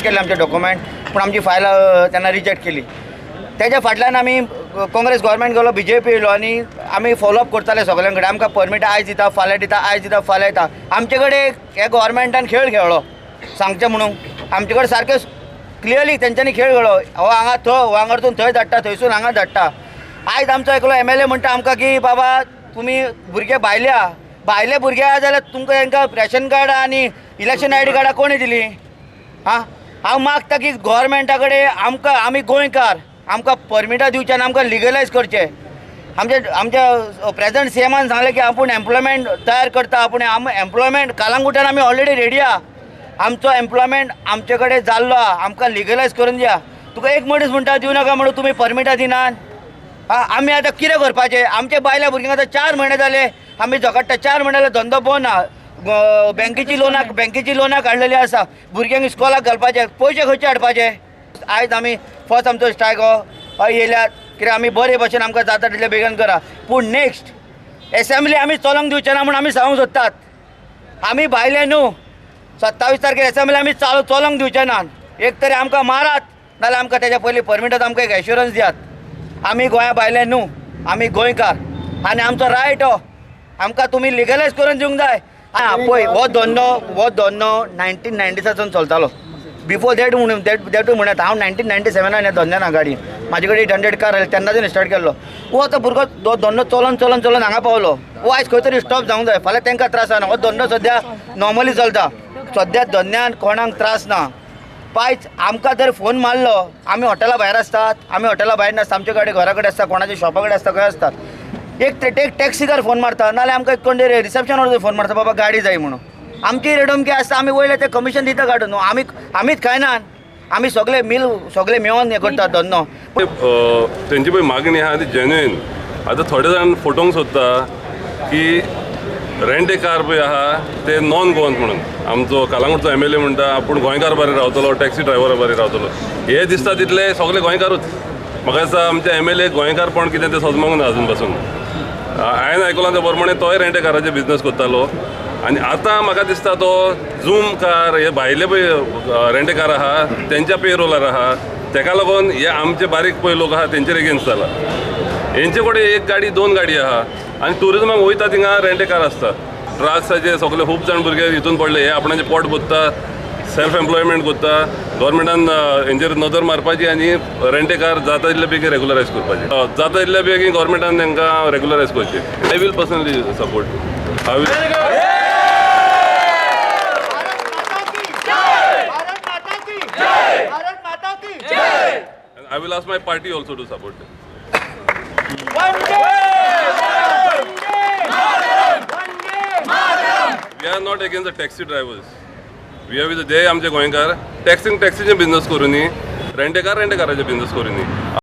केले आमचे डॉक्युमेंट, पूण आमची फायल तेन्ना रिजेक्ट केली. तेज्या फाटल्यान आमी काँग्रेस गव्हर्मेंट गेलो, बीजेपी येयलो आनी आमी फॉलोअप करताले सगळ्यां कडेन. आमकां परमिट आयज दिता, फाल्यां दिता, आयज दिता, फाल्यां दिता. आमचे कडेन हे गव्हर्मेंटान खेळ खेळ्ळो. सांगचें म्हणून आमचे कडेन सारकें क्लियरली तेंच्यांनी खेळ खेळ्ळो. हो हांगा थंय, हो हांगासून थंय धाडटा, थंयसून हांगा धाडटा. आयज आमचो एकलो एमएलए म्हणटा आमकां की बाबा तुमी भुरगे भायल्या भायले भुरगे आहा जाल्यार तुमकां तांकां रेशन कार्ड आनी इलेक्शन आयडी कार्डां कोणी दिली? आं, हांव मागता की गोवोरमेंटा कडेन आमकां, आमी गोंयकार, आमकां परमिटां दिवचें आनी आमकां लिगलायज करचें. आमच्या आमच्या प्रेजंट सीएमान सांगलें की आपूण एम्प्लॉयमेंट तयार करता. आपूण आम एम्प्लॉयमेंट कालांगुटान आमी ऑलरेडी रेडी आहा. आमचो एम्प्लॉयमेंट आमचे कडेन जाल्लो आहा, आमकां लिगलायज करून दिया. तुका एक मनीस म्हणटा दिवं नाका म्हणून तुमी परमिटां दिनात. आं, आमी आतां कितें करपाचें? आमच्या बायल्या भुरग्यांक आतां 4 म्हयने जाले आमी झगडटा. 4 म्हयने जाले धंदो बंद आहा. बँकेची लोनां काडलेली आसा. भुरग्यांक इस्कॉलाक घालपाचे पयशे खंयचे हाडपाचे? आयज आमी फर्स्ट आमचो स्ट्रायक हो येयल्यात कित्याक आमी बरे भशेन आमकां जाता तितले बेगीन करा, पूण नेक्स्ट एसेंब्ली आमी चलोवंक दिवचे ना म्हूण आमी सांगूंक सोदतात. आमी भायले न्हू. 27 तारखेर एसेंब्ली आमी चालू चलोवंक दिवचे ना. एक तरी आमकां मारात, नाल्यार आमकां तेज्या पयलीं परमिटात आमकां एक एश्युरन्स दियात. आमी गोंया भायले न्हू, आमी गोंयकार आनी आमचो रायट हो. आमकां तुमी लिगलायज करून दिवंक जाय. आं, पळय, हो धंदो 1990सासून चलतालो. बिफोर that म्हणून that म्हणत हांव 1997न ह्या धंद्यान गाडी म्हाजे कडेन 800 कार आयले तेन्नाच्यान स्टार्ट केल्लो. हो आतां भुरगो हो धंदो चलोन चलोन चलोन हांगा पावलो. हो आयज खंय तरी स्टॉप जावंक जाय, फाल्यां तांकां त्रास जायना. हो धंदो सद्या नॉर्मली चलता. सद्या धंद्यान कोणाक त्रास ना. पायच आमकां जर फोन मारलो, आमी हॉटेला भायर आसतात? आमी हॉटेला भायर नासता. आमचे कडेन घरा कडेन आसता, कोणाच्या शॉपा कडेन आसता, खंय आसतात. एक एक टॅक्सीकार फोन मारता, नाल्यार आमकां कोण तरी रिसेप्शनार फोन मारता, बाबा गाडी जाय म्हणून. आमची रेट अमकी आसता, आमी वयले ते कमिशन दिता काडून न्हू. आमी आमीच खायनात, आमी सगळे मिल सगळे मेळोन हें करतात धंदो. तेंची पळय मागणी आहा ती जेन्युइन. आतां थोडे जाण फटोवंक सोदता की रेंट ए कार पळय आहा ते नॉन गोवन म्हणून. आमचो कालांगूटचो एमएलए म्हणटा आपूण गोंयकार बरे रावतलो, टॅक्सी ड्रायव्हर बरे रावतलो. हे दिसता तितले सगळे गोंयकारूच. म्हाका दिसता आमचे एमएलए गोंयकारपण कितें तें सजमोंक ना अजून पासून. हांवें आयकलां ते प्रमाणे तोय रेंट ए काराचे बिजनस करतालो आनी आतां म्हाका दिसता तो झूम कार हे भायले पळय रेंट ए कार आहा तेंच्या पेरोलार आहा. तेका लागून हे आमचे बारीक पळय लोक आहा तेंचेर एगेन्स्ट जाला. हेंचे कडेन एक गाडी, दोन गाडी आहा आनी टुरिजमाक वयता थिंगा रेंट ए कार आसता. ड्रग्साचे सगळे खूब जाण भुरगे हितून पडले. हे आपणाचें पोट भरता, सेल्फ एम्प्लॉयमेंट करता. गव्हर्मेंटान हेंचेर नदर मारपाची आनी रेंट ए कार जाता तितले बेगीन रेगुलरायज करपाची. जाता तितले बेगीन गव्हर्मेंटान तांकां रेगुलरायज करचें. I will personally support, I will. Bharat माता की जय! भारत माता की जय! I will ask my party also to support. Vande Vande Mataram! We are not against the taxi drivers. We are with they आमचे गोंयकार. टॅक्सीन टॅक्सीचे बिझनस करुनी, रेंटेकार रेंटेकाराचे बिझनस करुनी.